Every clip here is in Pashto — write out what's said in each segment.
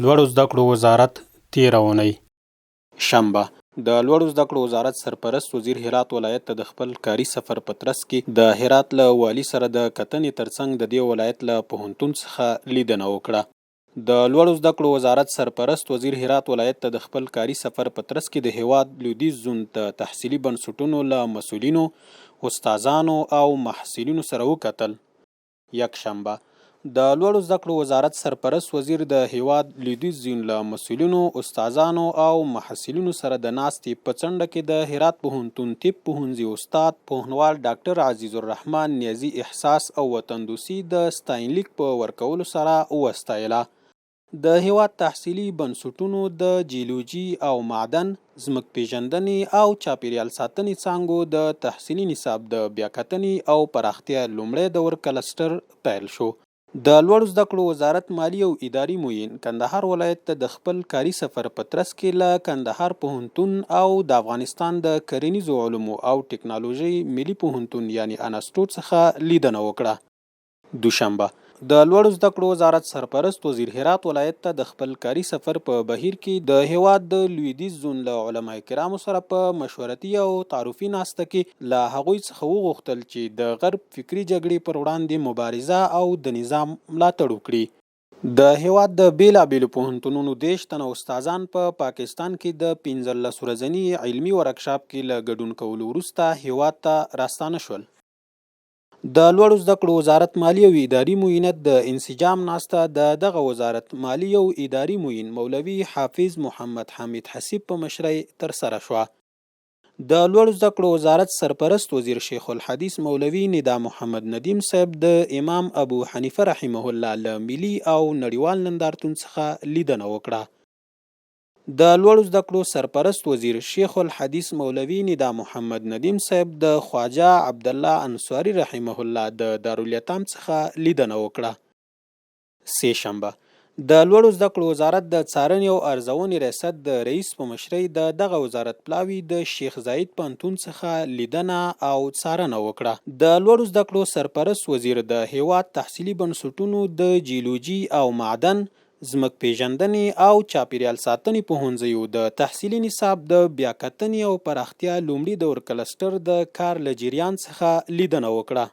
لوړو زده کړو وزارت تېره اونۍ، شنبه، د لوړو زده کړو وزارت سرپرست وزیر هرات ولایت ته د خپل کاري سفر په ترڅ کې د هرات له والي سره د کتنې ترڅنګ د دې ولایت له پوهنتون څخه لیدنه وکړه. د لوړو زده کړو وزارت سرپرست وزیر هرات ولایت ته د خپل کاري سفر په ترڅ کې د هېواد لودیځ زون د تحصیلي بنسټونو له مسؤلینو، استادانو او محصلینو سره وکتل. یکشنبه، د لوړو زده کړو وزارت سرپرست وزیر د هېواد لویدیځ زون له مسؤلینو، استادانو او محصلینو سره د ناستې په څنډه کې د هرات پوهنتون طب پوهنځي استاد پوهنوال ډاکټر عزیزالرحمن نیازي احساس او وطندوسي د ستاینلیک په ورکولو سره وستایله. د هېواد تحصیلي بنسټونو د جیولوجي او معدن، ځمکپېژندنې او چاپېریال ساتنې څانګو د تحصیلي نصاب د بیاکتنې او پراختیا لومړی دور کلسټر پیل شو. د لوړو زده کړو وزارت مالي او اداري معین کندهار ولایت ته د خپل کاري سفر په ترڅ کې له کندهار پوهنتون او د افغانستان د کرنیزو علومو او ټکنالوژۍ ملي پوهنتون یعنې انسټو څخه لیدنه وکړه. دوشنبه، د لوړو زده کړو وزارت سرپرست وزیر هرات ولایت ته د خپل کاري سفر په بهیر کې د هېواد د لویدیځ زون له علماء کرامو سره په مشورتي او تعارفي ناسته کې له هغوی څخه وغوښتل چې د غرب فکري جګړې پر وړاندې مبارزه او د نظام ملاتړ وکړي. د هېواد د بېلابېلو پوهنتونونو 30 تنه استادان په پاکستان کې د 15 ورځني علمي ورکشاپ کې له ګډون کولو وروسته هېواد ته راستانه شول. د لوړو زده کړو وزارت مالي او اداري معینت د انسجام ناسته د دغه وزارت مالي او اداري معین مولوي حافظ محمد حامد حسیب په مشرۍ ترسره شوه. د لوړو زده کړو وزارت سرپرست وزیر شیخ الحدیث مولوي ندا محمد ندیم صاحب د امام ابو حنیفه رحمه الله له ملي او نړیوال نندارتون څخه لیدنه وکړه. د لوړو زده کړو سرپرست وزیر شیخ الحدیث مولوي ندا محمد ندیم صاحب د خواجه عبدالله انصاري رحمه الله د دارالیتام څخه لیدنه وکړه. سې شنبه، د لوړو زده کړو وزارت د څارنې او ارزونې ریاست د رئیس په مشرۍ د دغه وزارت پلاوي د شیخ زاید پوهنتون څخه لیدنه او څارنه وکړه. د لوړو زده کړو سرپرست وزیر د هېواد تحصیلي بنسټونو د جیولوجي او معدن، ځمکپېژندنې او چاپېریال ساتنې پوهنځیو د تحصیلي نصاب د بیاکتنې او پراختیا لومړي دور کلسټر د کار له جریان څخه لیدنه وکړه.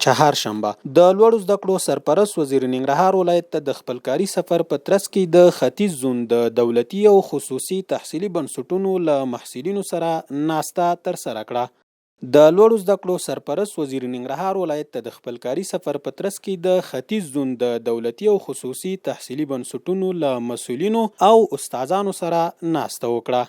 چهارشنبه، د لوړو زده کړو سرپرست وزیر ننګرهار ولایت ته د خپل کاري سفر په ترڅ کې د ختیځ زون د دولتي او خصوصي تحصیلي بنسټونو له محصلینو سره ناسته ترسره کړه. د لوړو زده کړو سرپرست وزیر ننګرهار ولایت ته د خپل کاري سفر په ترڅ کې د ختیځ زون د دولتي او خصوصي تحصیلي بنسټونو له مسؤلینو او استادانو سره ناسته وکړه.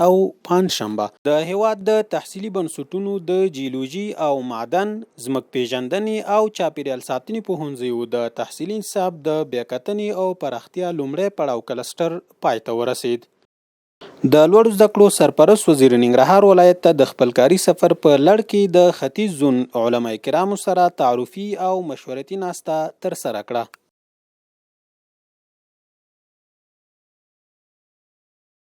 او پنجشنبه، د هېواد د تحصیلي بنسټونو د جیولوژي او معدن، ځمکپېژندنې او چاپېریال ساتنې پوهنځیو د تحصیلي نصاب د بیاکتنې او پراختیا لومړی پړاو کلسټر پای ته ورسېد. د لوړو زده کړو سرپرست وزیر ننګرهار ولایت ته د خپل کاري سفر په لړ کې د ختیځ زون علماء کرامو سره تعارفي او مشورتي ناسته ترسره کړه.